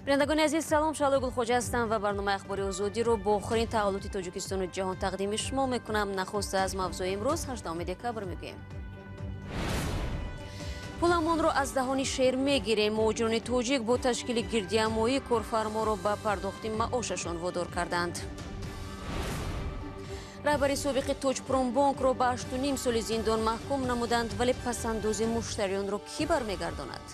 Бинандагони азиз, салом. Шаҳло Гулхоҷа ҳастам ва барномаи Ахбори Озодиро бо охирин таҳаввулоти Тоҷикистону ҷаҳон тақдими шумо мекунам. Нахуст аз мавзӯи имрӯз, 18 декабр, мегӯем. Пуламонро аз даҳони шер мегирем. Муҳоҷирони тоҷик бо ташкили гирдиҳамоӣ корфарморо ба пардохти маошашон водор карданд. Раҳбари собиқи Тоҷпромбонкро ба 8,5 соли зиндон маҳкум намуданд, вале пасандози муштариёнро кӣ бармегардонад?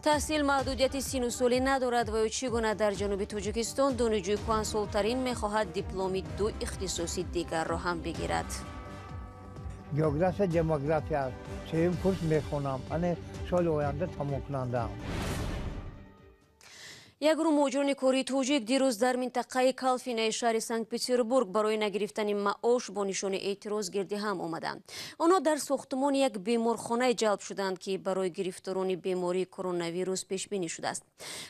Таҳсил маҳдудияти сину солӣ надорад ва ё чӣ гуна дар ҷануби Тоҷикистон донишҷӯи кӯҳансолтарин мехоҳад дипломи ду ихтисоси дигарро ҳам бигирад. География, демография, сеюм курс мехонам, ане соли оянда тамом кунандаам. Як гурӯҳ муҳоҷирони кории тоҷик дирӯз дар минтақаи Калфинаи шаҳри Санкт-Петербург барои нагирифтани маош бо нишони эътироз гирди ҳам омаданд. Онҳо дар сохтумони як беморхонае ҷалб шуданд, ки барои гирифторони бемории коронавирус пешбинӣ шудааст.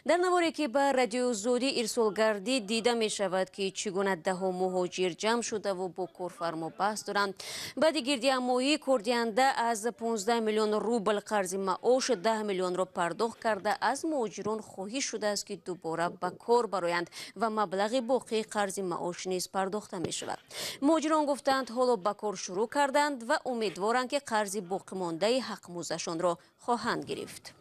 Дар наворе, ки ба Радиои Озодӣ ирсол гардид, дида мешавад, ки чӣ гуна даҳо муҳоҷир ҷамъ шудаву бо корфармо баҳс доранд. Баъди гирдиҳамоӣ кордиҳанда аз 15 миллион рубл қарзи маош 10 миллионро пардохт карда, аз муҳоҷирон хоҳиш шудааст, ки дубора ба кор бароянд ва маблағи боқии қарзи маош низ пардохта мешавад. Муҳоҷирон гуфтанд, ҳоло ба кор шурӯъ карданд ва умедворанд, ки қарзи боқимондаи ҳақмуздашонро хоҳанд гирифт.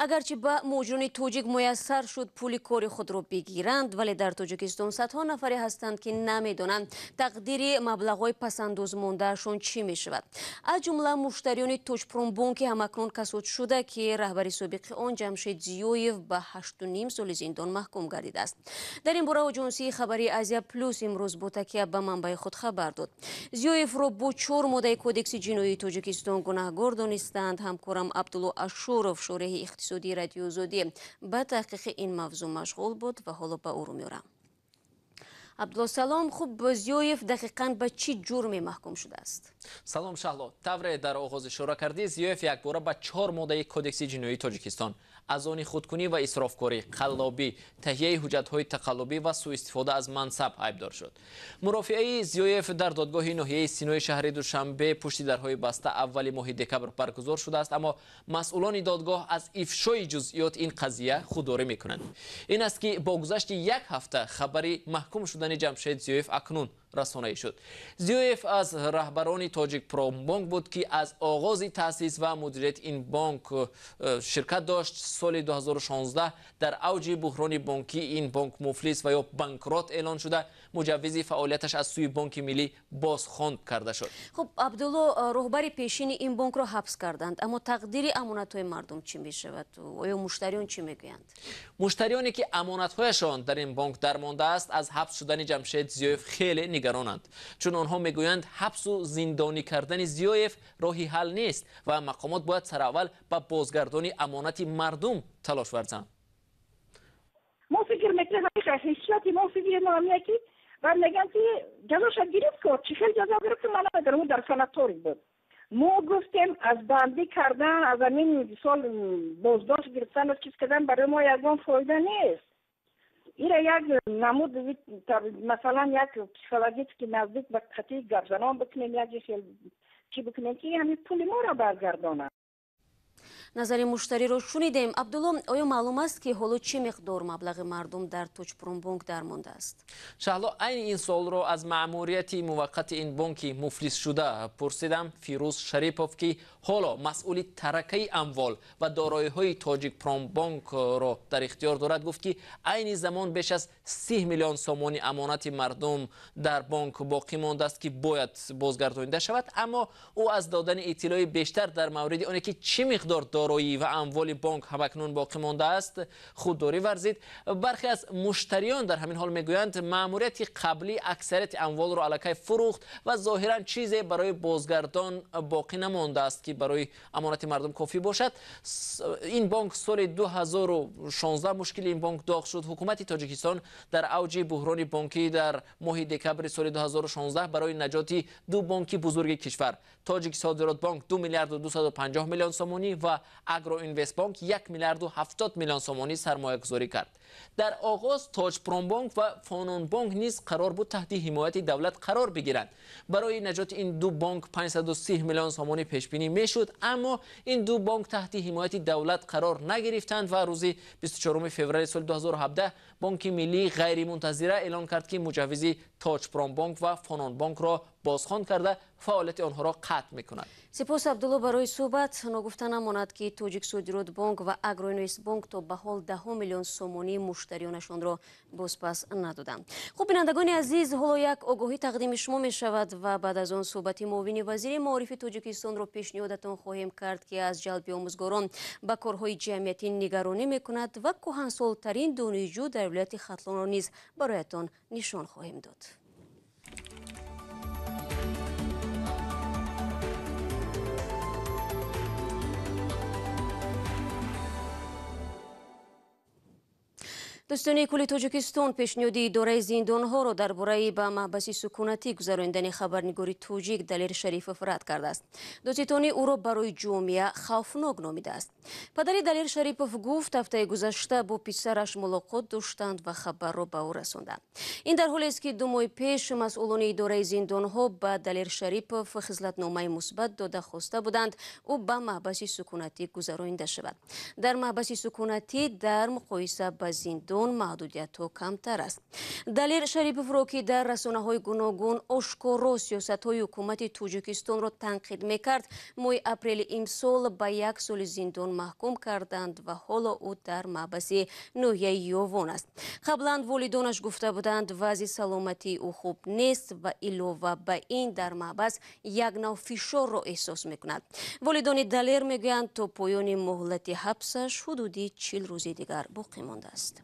Агарчи ба муҳоҷирони тоҷик муяссар шуд пули кори худро бигиранд, вале дар Тоҷикистон садҳо нафаре ҳастанд, ки намедонанд, тақдири маблағҳои пасандозмондаашон чӣ мешавад. Аз ҷумла муштариёни Тоҷпромбонки ҳамакнун касод шуда, ки раҳбари собиқи он Ҷамшед Зиёев ба 8,5 соли зиндон маҳкум гардидааст. Дар ин бора оҷонсии хабарии Азия Плюс имрӯз бо такя ба манбаи худ хабар дод. Зиёевро бо чор моддаи Кодекси ҷиноии Тоҷикистон гунаҳгор донистанд. Ҳамкорам Абдулло Ашуров, шореҳи иқтисодии Радиои Озодӣ, ба таҳқиқи ин мавзӯъ машғул буд ва ҳоло ба ӯ рӯ меорам. Абдулло, салом. Хуб, Зиёев дақиқан ба чӣ ҷурме маҳкум шудааст? Салом, Шаҳло. Тавре дар оғоз ишора кардӣ, Зиёев якбора ба чор моддаи Кодекси ҷиноии Тоҷикистон аз они худкунӣ ва исрофкорӣ, қаллобӣ, таҳияи ҳуҷҷатҳои тақаллубӣ ва сӯистифода аз мансаб айбдор шуд. Мурофиаи Зиёев дар додгоҳи ноҳияи Синои шаҳри Душанбе пушти дарҳои баста аввали моҳи декабр баргузор шудааст, аммо масъулони додгоҳ аз ифшои ҷузъиёт ин қазия худдорӣ мекунанд. Ин аст, ки бо гузашти як ҳафта хабари маҳкум шудани Ҷамшед Зиёев акнун расонаӣ шуд. Зиёев аз раҳбарони Тоҷикпромбонк буд, ки аз оғози таъсис ва мудирияти ин бонк ширкат дошт. Соли 2016 дар авҷи буҳрони бонкӣ ин бонк муфлис ва ё банкрот эълон шуда, муҷаввизи фаъолияташ аз сӯи Бонки Миллӣ бозхонд карда шуд. Хуб, Абдулло, роҳбари пешини ин бонкро ҳабс карданд, аммо тақдири амонатҳои мардум чӣ мешавад? Оё муштариён чӣ мегӯянд? Муштариёне, ки амонатҳояшон дар ин бонк дармондааст, аз ҳабс шудани Ҷамшед Зиёев хеле нигаронанд, чун онҳо мегӯянд, ҳабсу зиндонӣ кардани Зиёев роҳи ҳал нест ва мақомот бояд сараввал ба бозгардони амонати мардум талош варзанд. Мо фикр мекунем, ҳиссиёти мо, фикри мо ҳамия, ки баъд мегӯянд, ки ҷазоша гирифт, ко чӣ хел ҷазо гирифт, ман намедонам, ӯ дар санаторий буд. Мо гуфтем, аз бандӣ кардан, аз ҳамин мисол боздошт гирифтан, чиз кардан барои мо ягон фоида нест. Ира як намуд, масалан, як психологически наздик ба қатъи гапзанон бикунем, як хел чӣ бикунем, ки ҳамин пули моро баргардонад. Назари муштариро шунидем. Абдулло, оё маълум аст, ки ҳоло чӣ миқдор маблағи мардум дар Тоҷпромбонк дармондааст? Шаҳло, айни ин суолро аз маъмурияти муваққати ин бонки муфлисшуда пурсидам. Фирӯз Шарипов, ки ҳоло масъули таракаи амвол ва дороиҳои Тоҷикпромбонкро дар ихтиёр дорад, гуфт, ки айни замон беш аз 30 миллион сомони амонати мардум дар бонк боқӣ мондааст, ки бояд бозгардонида шавад. Аммо ӯ аз додани иттилои бештар дар мавриди оне, ки чӣ миқдор дороӣ ва амволи бонк ҳамакнун боқӣ мондааст, худдорӣ варзид. Бархе аз муштариён дар ҳамин ҳол мегӯянд, маъмурияти қаблӣ аксарияти амволро аллакай фурӯхт ва зоҳиран чизе барои бозгардон боқӣ намондааст, ки барои амонати мардум кофӣ бошад. Ин бонк соли 2016 мушкили ин бонк доғ шуд. Ҳукумати Тоҷикистон дар авҷи буҳрони бонкӣ дар моҳи декабри соли 2016 барои наҷоти ду бонки бузурги кишвар, Тоҷик Содиротбонк 2 миллиарду 250 миллион сомонӣ ва Агроинвестбонк 1 миллиарду 70 миллион сомонӣ сармоягузорӣ кард. Дар оғоз Тоҷпромбонк ва Фононбонк низ қарор буд таҳти ҳимояти давлат қарор бигиранд. Барои наҷоти ин ду бонк 530 миллион сомонӣ пешбинӣ мешуд, аммо ин ду бонк таҳти ҳимояти давлат қарор нагирифтанд ва рӯзи 24 феврали соли 2017 Бонки Миллии ғайримунтазира эълон кард, ки муҷаввизи Тоҷпромбонк ва Фононбонкро бозхон карда фаъолияти онҳоро қатъ мекунад. Сипос, Абдулло, барои суҳбат. Ногуфта намонад, ки Тоҷиксодиротбонк ва Агроинвестбонк то ба ҳол 10 миллион сомонии муштариёнашонро бозпас надоданд. Хуб, бинандагони азиз, ҳоло як огоҳӣ тақдими шумо мешавад ва баъд аз он суҳбати муовини вазири маорифи Тоҷикистонро пешниҳодатон хоҳем кард, ки аз ҷалби омӯзгорон ба корҳои ҷамъиятӣ нигаронӣ мекунад ва кӯҳансолтарин донишҷӯ дар вилояти Хатлонро низ бароятон нишон хоҳем дод. Дӯстони кулли Тоҷикистон пешниҳоди идораи зиндонҳоро дар бораи ба маҳбаси сукунатӣ гузаронидани хабарнигори тоҷик Далер Шарифов рад кардааст. Додситонӣ ӯро барои ҷомеа хавфнок номидааст. Падари Далер Шарипов гуфт, ҳафтаи гузашта бо писараш мулоқот доштанд ва хабарро ба ӯ расонданд. Ин дар ҳолест, ки 2 моҳи пеш масъулони идораи зиндонҳо ба Далер Шарипов хислатномаи мусбат дода хоста буданд, ӯ ба маҳбаси сукунатӣ гузаронида шавад. Дар маҳбаси сукунатӣ дар муқоиса ба зиндон маҳдудиятҳо камтар аст. Далер Шариповро, ки дар расонаҳои гуногун ошкоро сиёсатҳои ҳукумати Тоҷикистонро танқид мекард, моҳи апрели имсол ба 1 соли зиндон маҳкум карданд ва ҳоло ӯ дар маҳбаси ноҳияи Ёвон аст. Қаблан волидонаш гуфта буданд, вазъи саломатии ӯ хуб нест ва илова ба ин дар маҳбас як нав фишорро эҳсос мекунад. Волидони Далер мегӯянд, то поёни муҳлати ҳабсаш ҳудуди 40 рӯзи дигар боқӣ мондааст.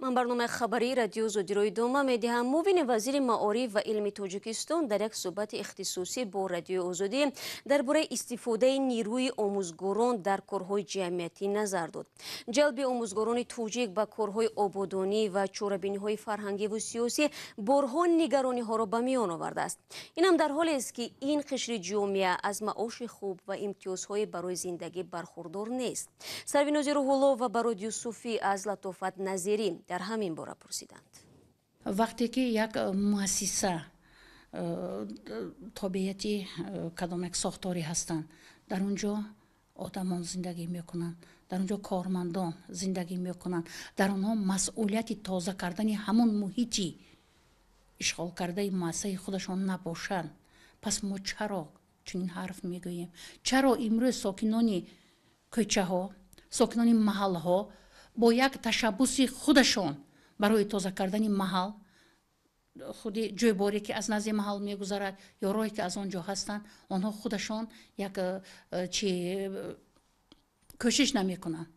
Ман барномаи хабарии Радио Озодиро идома медиҳам. Муовини вазири маориф ва илми Тоҷикистон дар як суҳбати ихтисосӣ бо Радиои Озодӣ дар бораи истифодаи нерӯи омӯзгорон дар корҳои ҷамъиятӣ назар дод. Ҷалби омӯзгорони тоҷик ба корҳои ободонӣ ва чорабиниҳои фарҳангиву сиёсӣ борҳо нигарониҳоро ба миён овардааст. Инам дар ҳолест, ки ин қишри ҷомеа аз маоши хуб ва имтиёзҳое барои зиндагӣ бархурдор нест. Сарвинози Рӯҳулло ва Барод Юсуфӣ аз Латофат Назирӣ дар ҳамин бора пурсиданд. Вақте ки як муассиса тобеияти кадом як сохторӣ ҳастанд, дар он ҷо одамон зиндагӣ мекунанд, дар он ҷо кормандон зиндагӣ мекунанд, дар онҳо масъулияти тоза кардани ҳамон муҳити ишғол кардаи муассисаи худашон набошанд. Пас мо чаро чунин ҳарф мегӯем? Чаро имрӯз сокинони кӯчаҳо, сокинони маҳалҳо бо як ташаббуси худашон барои тоза кардани маҳал, худи ҷойборе ки аз назди маҳал мегузарад ё роҳе ки аз он ҷо ҳастанд, онҳо худашон як чи кӯшиш намекунанд.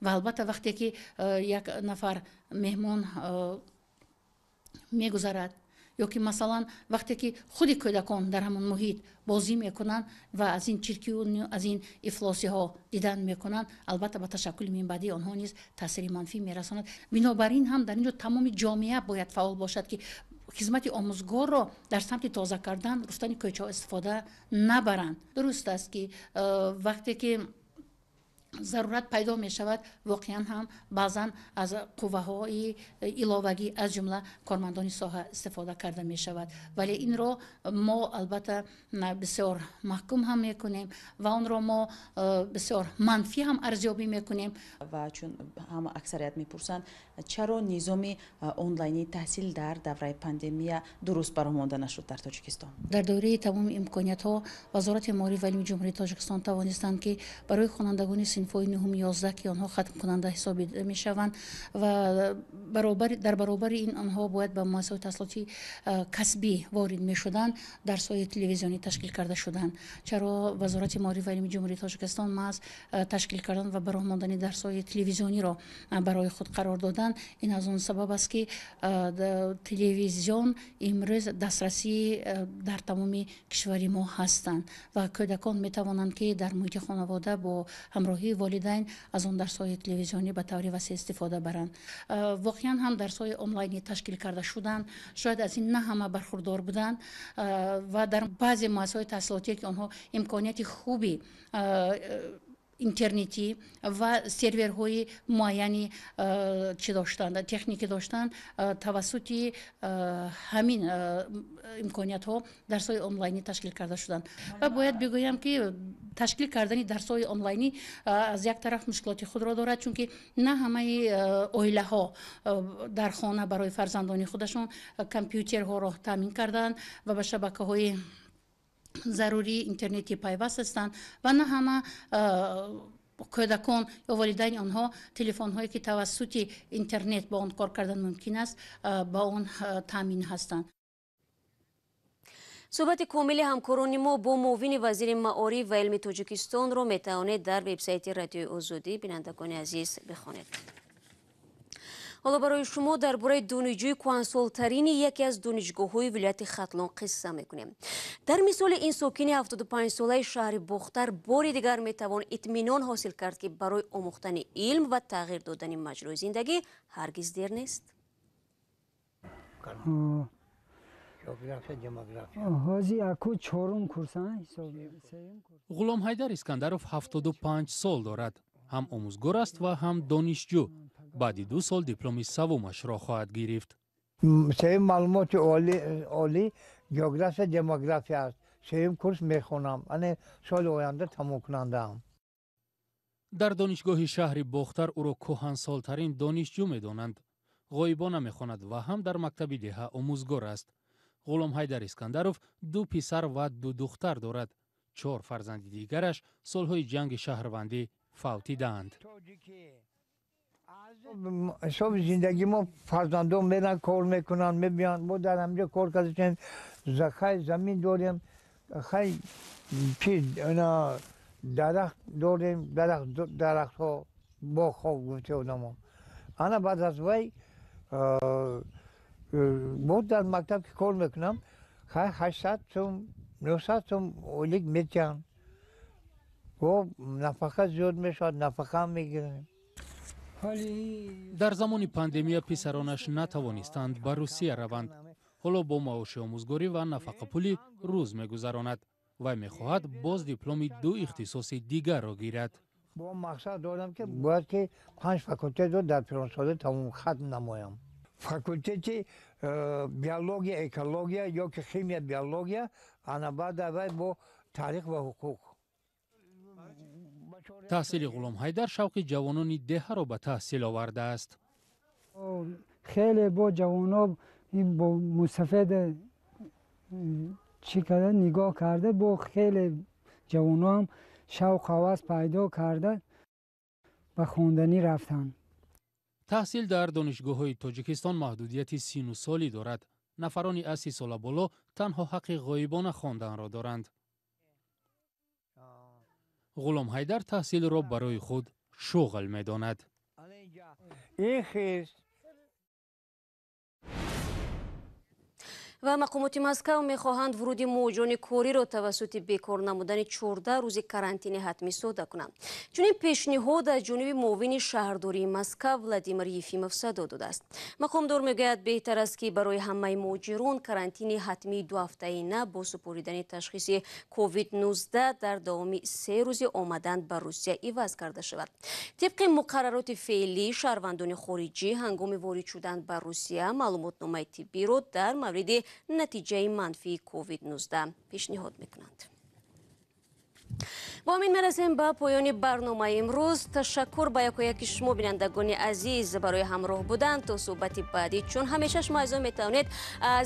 Ва албатта вақте ки як нафар меҳмон мегузарад ё ки масалан вақте ки худи кӯдакон дар ҳамон муҳит бозӣ мекунанд ва аз ин чиркию аз ин ифлосиҳо дидан мекунанд, албатта ба ташаккули минбаъдии онҳо низ таъсири манфӣ мерасонад. Бинобар ин ҳам дар ин ҷо тамоми ҷомеа бояд фаъол бошад, ки хизмати омӯзгорро дар самти тоза кардан, руфтани кӯчаҳо истифода набаранд. Дуруст аст, ки вақте ки зарурат пайдо мешавад, воқеан ҳам баъзан аз қувваҳои иловагӣ, аз ҷумла кормандони соҳа истифода карда мешавад. Вале инро мо албатта бисёр маҳкум ҳам мекунем ва онро мо бисёр манфӣ ҳам арзёбӣ мекунем. Ва чун ҳама аксарият мепурсанд, чаро низоми онлайнии таҳсил дар давраи пандемия дуруст баромонда нашуд дар Тоҷикистон? Дар доираи тамоми имкониятҳо Вазорати маориф ва илми Ҷумҳурии Тоҷикистон тавонистанд, ки барои хонандагони Синфҳои 9, 11, ки онҳо хатмкунанда ҳисобида мешаванд, ва дар баробари ин онҳо бояд ба муассисаҳои таҳсилоти касбӣ ворид мешуданд, дарсҳои телевизионӣ ташкил карда шуданд. Чаро Вазорати маориф ва илми Ҷумҳурии Тоҷикистон маҳз ташкил кардан ва ба роҳ мондани дарсҳои телевизиониро барои худ қарор доданд? Ин аз он сабаб аст, ки телевизион имрӯз дастрасӣ дар тамоми кишвари мо ҳастанд ва кӯдакон метавонанд, ки дар муҳити хонавода бо ҳамроҳии волидайн аз он дарсҳои телевизионӣ ба таври васеъ истифода баранд. Воқеан ҳам дарсҳои онлайнӣ ташкил карда шуданд. Шояд аз ин на ҳама бархурдор буданд ва дар баъзе муассисаҳои таҳсилотие, ки онҳо имконияти хуби интернетӣ ва серверҳои муайяни чӣ доштанд, техникӣ доштанд, тавассути ҳамин имкониятҳо дарсҳои онлайнӣ ташкил карда шуданд. Ва бояд бигӯям, ки ташкил кардани дарсҳои онлайнӣ аз як тараф мушкилоти худро дорад, чунки на ҳамаи оилаҳо дар хона барои фарзандони худашон компютерҳоро таъмин карданд ва ба шабакаҳои зарурии интернетӣ пайваст ҳастанд ва на ҳама кӯдакон ё волидайни онҳо телефонҳое, ки тавассути интернет бо он кор кардан мумкин аст, ба он таъмин ҳастанд. Суҳбати комили ҳамкорони мо бо муовини вазири маориф ва илми Тоҷикистонро метавонед дар вебсайти Радиои Озодӣ, бинандагони азиз, бихонед. Ҳоло барои шумо дар бораи донишҷӯи кӯҳансолтарини яке аз донишгоҳҳои вилояти Хатлон қисса мекунем. Дар мисоли ин сокини 75-солаи шаҳри Бохтар бори дигар метавон итминон ҳосил кард, ки барои омӯхтани илм ва тағйир додани маҷрои зиндагӣ ҳаргиз дер нест. География, демография. Ҳози аку чорум курса ҳисоб. Ғуломҳайдар Искандаров 75 сол дорад. Ҳам омӯзгор аст ва ҳам донишҷӯ. Баъди 2 сол дипломи саввумашро хоҳад гирифт. Сеюм маълумоти олӣ география, демография аст. Сеюм курс мехонам. Ане соли оянда тамом кунандаам. Дар донишгоҳи шаҳри Бохтар ӯро кӯҳансолтарин донишҷӯ медонанд. Ғоибона мехонад ва ҳам дар мактаби деҳа омӯзгор аст. Ғуломҳайдар Искандаров ду писар ва ду духтар дорад. Чор фарзанди дигараш солҳои ҷанги шаҳрвандӣ фавтидаанд. Ҳисоби зиндагӣ мо, фарзандон меран, кор мекунанд, мебиёнд, мо дар ҳамҷо кор кардем. Хай, замин дорем, хай, чи дарахт дорем, дарахтҳо, боғҳо, гуфте одамо. Ана баъд аз вай мо дар мактаб ки кор мекунам, хай, 800 сум, 900 сум ойлик метиҳанд. Бо нафақа зиёд мешавад, нафақаам мегирем. Дар замони пандемия писаронаш натавонистанд ба Русия раванд. Ҳоло бо маоши омӯзгорӣ ва нафақапулӣ рӯз мегузаронад. Вай мехоҳад боз дипломи ду ихтисоси дигарро гирад. Бо мақсад дорам, ки бояд ки панҷ факултетро дар пиронсолӣ тамом хатм намоям: факултети биология, экология ё ки химия, биология, ана баъд аввай бо таърих ва ҳуқуқ. Таҳсили Ғуломҳайдар шавқи ҷавонони деҳаро ба таҳсил овардааст. Хеле бо ҷавоно бо мусафед чӣ карда, нигоҳ карда, бо хеле ҷавоноам шавқ, ҳавас пайдо карда, ба хонданӣ рафтанд. Таҳсил дар донишгоҳҳои Тоҷикистон маҳдудияти сину солӣ дорад. Нафарони аз 30 сола боло танҳо ҳаққи ғоибона хонданро доранд. Ғуломҳайдар таҳсилро барои худ шуғл медонад. Ин хис. Ва мақомоти Москав мехоҳанд вуруди муҳоҷирони кориро тавассути бекор намудани 14 рӯзи карантини ҳатмӣ сода кунанд. Чунин пешниҳод аз ҷониби муовини шаҳрдории Москав Владимир Ефимов садо додааст. Мақомдор мегӯяд, беҳтар аст, ки барои ҳамаи муҳоҷирон карантини ҳатмии дуҳафтаина бо супоридани ташхиси COVID-19 дар давоми 3 рӯзи омадан ба Русия иваз карда шавад. Тибқи муқаррароти феълӣ, шаҳрвандони хориҷӣ ҳангоми ворид шудан ба Русия маълумотномаи тиббиро дар мавриди натиҷаи манфии COVID-19 пешниҳод мекунанд. Бо ҳамин мерасем ба поёни барномаи имрӯз. Ташаккур ба якояки шумо, бинандагони азиз, барои ҳамроҳ будан. То суҳбати баъдӣ, чун ҳамеша шумо азизон метавонед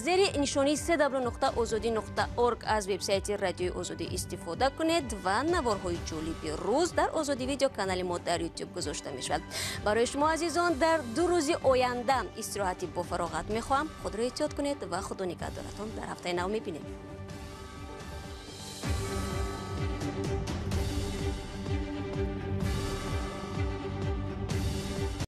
зери нишонии www.ozodi.org аз вебсайти Радиои Озодӣ истифода кунед ва наворҳои ҷолиби рӯз дар Озодӣ Видео, канали мо дар Ютуб, гузошта мешавад. Барои шумо азизон дар 2 рӯзи оянда истироҳати бофароғат мехоҳам. Худро эҳтиёт кунед ва худо нигаҳдоратон. Дар ҳафтаи нав мебинем.